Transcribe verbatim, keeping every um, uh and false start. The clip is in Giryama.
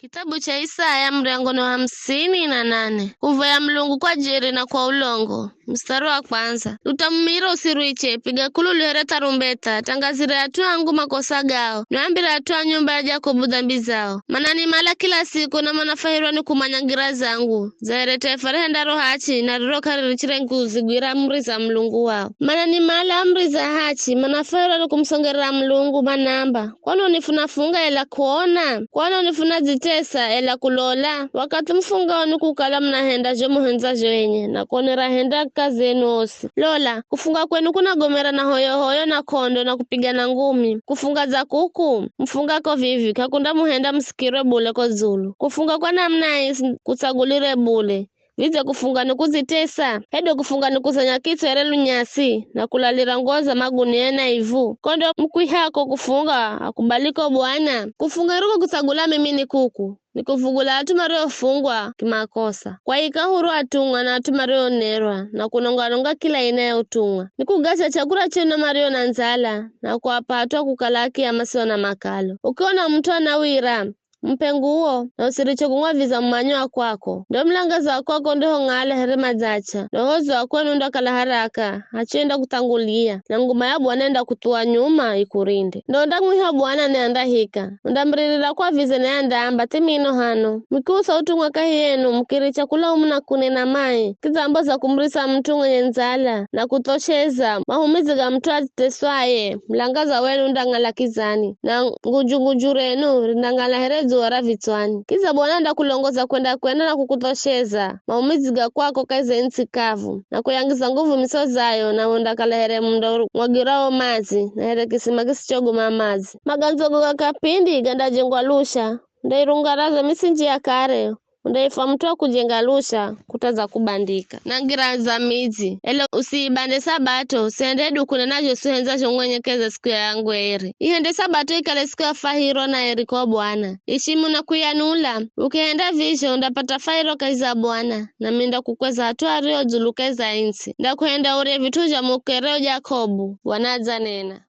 Kitabu cha Isaya, mrengo ni wa hamsini na nane. Kuvoya Mulungu kwa jeri na kwa ulongo. Mstari wa kwanza. Lutamumiro usirwiche, piga kululu here tarumbeta, tangazire at'u angu makosa gao, niambire at'u a nyumba ya Jakobu dhambi zao. Mana nimala kila siku, na manafahirwa ni kumanya ngira zangu. Za here taifa rihendaro hachi, na riro k'aririchire kuzigwira amuri za Mulungu wao. Mana nimala amuri za hachi, manafahirwa ni kumusongerera Mulungu, manamba, "Kwani unifuna funga ela kuona? Kwani unifuna dzitesa ela kulola?" Wakathi mufungao ni kukala munahenda zho muhendzazho enye, na kuonera henda kazi enu osi. Lola, kufunga kwenu kunagomera na hoyo-hoyo na kondo na kupigana ngumi. Kufunga dza kuku, mufunga ko vivi, k'akundamuhenda musikirwe bule ko dzulu. Kufunga kwa namuna ii kutsagulire bule. Vidze kufunga ni kudzitesa? Hedu kufunga ni kuzanya kitswa here lunyasi, na kulalira nguo za magunia na ivu? Ko ndo mukwihako kufunga akubaliko Bwana? Kufunga niko kutsagula mimi ni kuku, ni kuvugula at'u mariofungwa kimakosa, kwaika huru atungwa na at'u marionerwa, na kunonga-nonga kila aina ya utungwa. Ni kugacha chakula chenu na mario na ndzala, na kuapatwa kukala akiya masio na makalo. Ukiona mut'u anawira, mup'e nguwo, na usiriche kung'waviza mumanyo wa kwako. Ndo mulangaza wa kwako ndiho ng'ala here madzacha, na uhozi wa kwenu undakala haraka, achienda kuthangulia, na nguma ya Bwana endakuthuwa nyuma ikurinde. Ndo undamwiha Bwana naye andahika, undamuririra kwa vize naye andaamba, "Thimino hano." Mukiusa utungwa kahi yenu, mukiricha kulaumu na kunena mai, kidza mboza kumurisa mut'u mwenye ndzala, na kuthosheza, mahumidzi ga mut'u atsiteswaye, mulangaza wenu undang'ala kizani, na ngujunguju renu rindang'ala here dzuwa ra vitswani. Kidza Bwana andakulongoza kwenda-kwenda na kukuthosheza, maumizi ga kwako kahi za ntsi kavu, na kuyangiza nguvu misozayo, na undakala here munda mwagirao madzi, na here kisima kisichogoma madzi. Magandzo go ga kapindi gandajengwa lusha, undairunga razo misinji ya kare, undaifwa mut'u wa kujenga lusha, kuta za kubandika, na ngira za midzi. Ela usiibande Sabato, usiende dukuni na zho usihendzazho mwenye kahi za siku ya ngwere. Ihende Sabato ikale siku ya fahiro na eri kwa Bwana. Ishimu na kuyanula. Ukihenda vizho, undapata fahiro kahi za Bwana, nami ndakukweza at'u ario dzulu kahi za ntsi. Ndakuhenda urye vit'u zha mukereo Jakobu, Bwana adzanena.